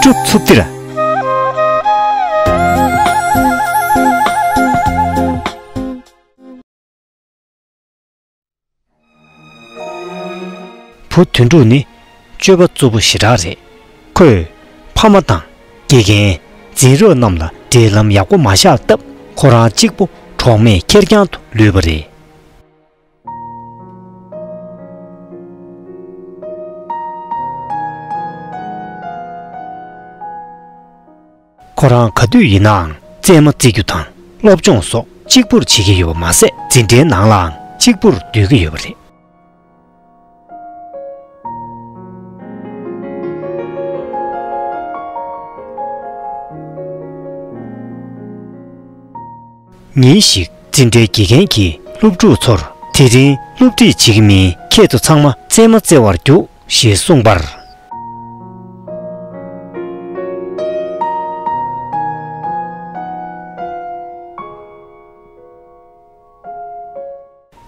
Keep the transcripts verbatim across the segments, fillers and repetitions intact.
ཐུབ་ཐུབ་སྟེར། བུ་དོན་གྲུབ་ནི་སྤྱོད་པ་རྩུབ་པོ་ཞེ་དྲག་རེད། ཁོས་ཕ་མ་དང་དགེ་རྒན་འཛིན་རོགས་རྣམས་ལ་འབྲེལ་ལམ་ཡག་པོ་མ་བཞག་སྟབས་ཁོ་རང་གཅིག་པུ་གྲོགས་མེད་ཁེར་རྐྱང་དུ་ལུས་པ་རེད། ཁོ་རང་ག་དུས་ཡིན་ནའང་རྩེད་མོ་རྩེ་རྒྱུ་དང་སློབ་སྦྱོང་སོགས་གཅིག་པུར་བྱེད་ཀྱི་ཡོད་པ་མ་ཟད། འཛིན་གྲྭའི་ནང་ལའང་གཅིག་པུར་སྡོད་ཀྱི་ཡོད་པ་རེད། ཉིན་ཞིག་འཛིན་གྲྭའི་དགེ་རྒན་གྱིས་སློབ་ཕྲུག་ཚོར། དེ་རིང་སློབ་ཁྲིད་བྱེད་ཀྱི་མིན། ཁྱེད་ཚོ་ཚང་མ་རྩེད་མོ་རྩེ་བར་རྒྱུགས། ཞེས་གསུངས་པར།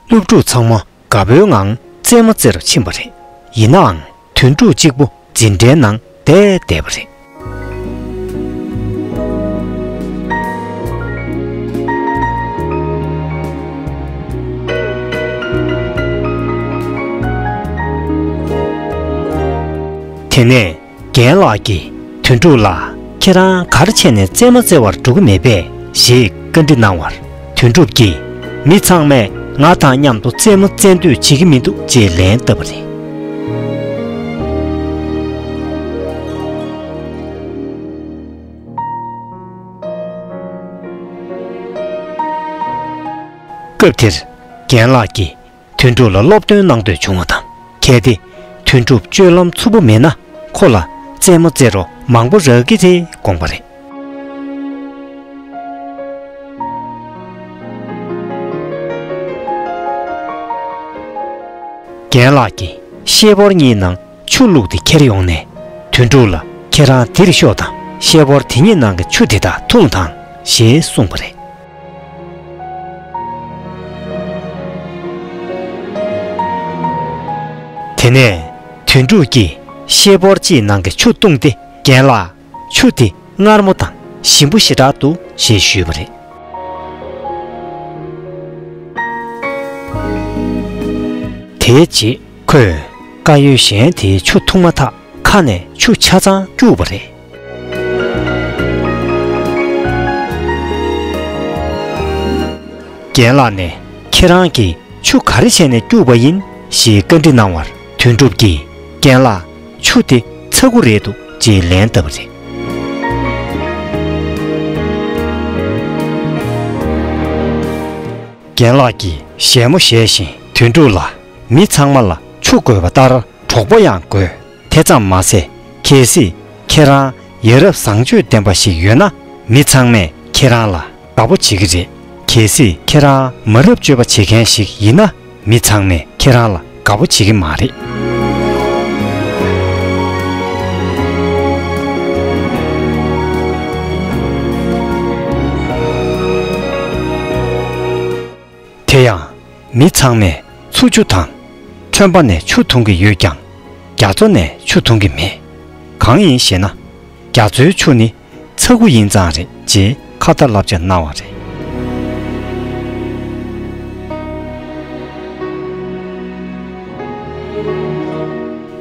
སློབ་ཕྲུག་ཚང་མ་དགའ་པོའི་ངང་རྩེད་མོ་རྩེ་རུ་ཕྱིན་པ་རེད། ཡིན་ནའང་དོན་གྲུབ་གཅིག་པུ་འཛིན་གྲྭའི་ནང་བསྡད་བསྡད་པ་རེད། དེ་ནས་རྒན་ལགས་ཀྱིས་དོན་གྲུབ་ལ། ཁྱེད་རང་ག་རེ་བྱས་ནས་རྩེད་མོ་རྩེ་བར་འགྲོ་གི་མེད་པས། ཞེས་བཀའ་འདྲི་གནང་བར། དོན་གྲུབ་ཀྱིས། མི་ཚང་མས་ང་དང་མཉམ་དུ་རྩེད་མོ་རྩེ་འདོད་བྱེད་ཀྱི་མི་འདུག་ཅེས་ལན་བཏབ་པ་རེད། སྐབས་དེར་རྒན་ལགས་ཀྱིས་དོན་གྲུབ་ལ་སློབ་སྟོན་གནང་འདོད་བྱུང་བ་དང་། གལ་ཏེ་དོན་གྲུབ་སྤྱོད་ལམ་འཚུབ་པོ་མེད་ན། ཁོ་ལ་རྩེད་མོ་རྩེ་རོགས་མང་པོ་རག་གི་རེད་དགོངས་པ་རེད། རྒན་ལགས་ཀྱིས་ཤེལ་ཕོར་གཉིས་ནང་ཆུ་བླུགས་ཏེ་ཁྱེར་ཡོང་ནས། དོན་གྲུབ་ལ། ཁྱེད་རང་འདིར་ཤོག་དང་། ཤེལ་ཕོར་དེ་གཉིས་ནང་གི་ཆུ་དེ་དག་འཐུང་དང་། ཞེས་གསུངས་པ་རེད། དེ་ནས་དོན་གྲུབ་ཀྱིས་ཤེལ་ཕོར་གཅིག་ནང་གི་ཆུ་བཏུངས་ཏེ། རྒན་ལགས། ཆུ་དེ་མངར་མོ་དང་ཞིམ་པོ་ཞེ་དྲག་འདུག་ཅེས་ཞུས་པ་རེད། དེའི་རྗེས་ཁོས་དཀར་ཡོལ་གཞན་དེའི་ཆུ་འཐུང་མ་ཐག་ཁ་ནས་ཆུ་ཆ་ཚང་སྐྱུགས་པ་རེད། རྒན་ལགས་ནས། ཁྱེད་རང་གིས་ཆུ་ག་རེ་བྱས་ནས་སྐྱུགས་པ་ཡིན། ཞེས་བཀའ་འདྲི་གནང་བར། དོན་གྲུབ་ཀྱིས། རྒན་ལགས། ཆུ་དེ་ཚ་ཁུ་རེད་འདུག་ཅེས་ལན་བཏབ་པ་རེད། རྒན་ལགས་ཀྱིས་བཞད་མོ་བཞད་བཞིན་དོན་གྲུབ་ལ། མི་ཚང་མ་ལ་ཆུ་དགོས་པ་ལྟར་གྲོགས་པོ་ཡང་དགོས། དེ་ཙམ་མ་ཟད། གལ་སྲིད་ཁྱེད་རང་ཡ་རབས་བཟང་སྤྱོད་ལྡན་པ་ཞིག་ཡོད་ན། མི་ཚང་མས་ཁྱེད་རང་ལ་དགའ་པོ་བྱེད་ཀྱི་རེད། གལ་སྲིད་ཁྱེད་རང་མ་རབས་སྤྱོད་པ་བྱེད་མཁན་ཞིག་ཡིན་ན། མི་ཚང་མས་ཁྱེད་རང་ལ་དགའ་པོ་བྱེད་ཀྱི་མ་རེད། དེ་ཡང་། མི་ཚང་མས་འཚོ་ཆུ་དང་། ཁྲོན་པ་ནས་ཆུ་འཐུང་གི་ཡོད་ཀྱང་། རྒྱ་མཚོ་ནས་ཆུ་འཐུང་གི་མེད། གང་ཡིན་ཞེ་ན། རྒྱ་མཚོའི་ཆུ་ནི་ཚ་ཁུ་ཡིན་ཙང་རེད། ཅེས་ཁ་ཏ་བསླབ་བྱ་གནང་བ་རེད།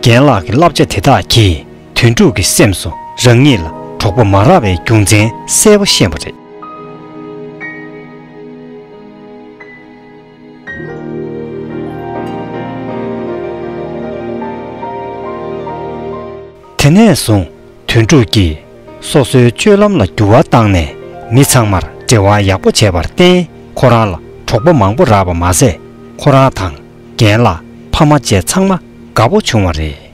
རྒན་ལགས་ཀྱི་བསླབ་བྱ་དེ་དག་གིས། དོན་གྲུབ་ཀྱི་སེམས་སུ་རང་ཉིད་ལ་གྲོགས་པོ་མ་རག་པའི་རྒྱུ་མཚན་གསལ་པོ་ཤེས་པ་རེད། དེ་ནས་བཟུང་དོན་གྲུབ་ཀྱིས་སོ་སོའི་སྤྱོད་ལམ་ལ་འགྱུར་བ་བཏང་ནས། མི་ཚང་མར་འབྲེལ་བ་ཡག་པོ་བྱས་པར་བརྟེན། ཁོ་རང་ལ་གྲོགས་པོ་མང་པོ་རག་པ་མ་ཟད། ཁོ་རང་དང་རྒན་ལགས། ཕ་མ་བཅས་ཚང་མ་དགའ་པོ་བྱུང་བ་རེད།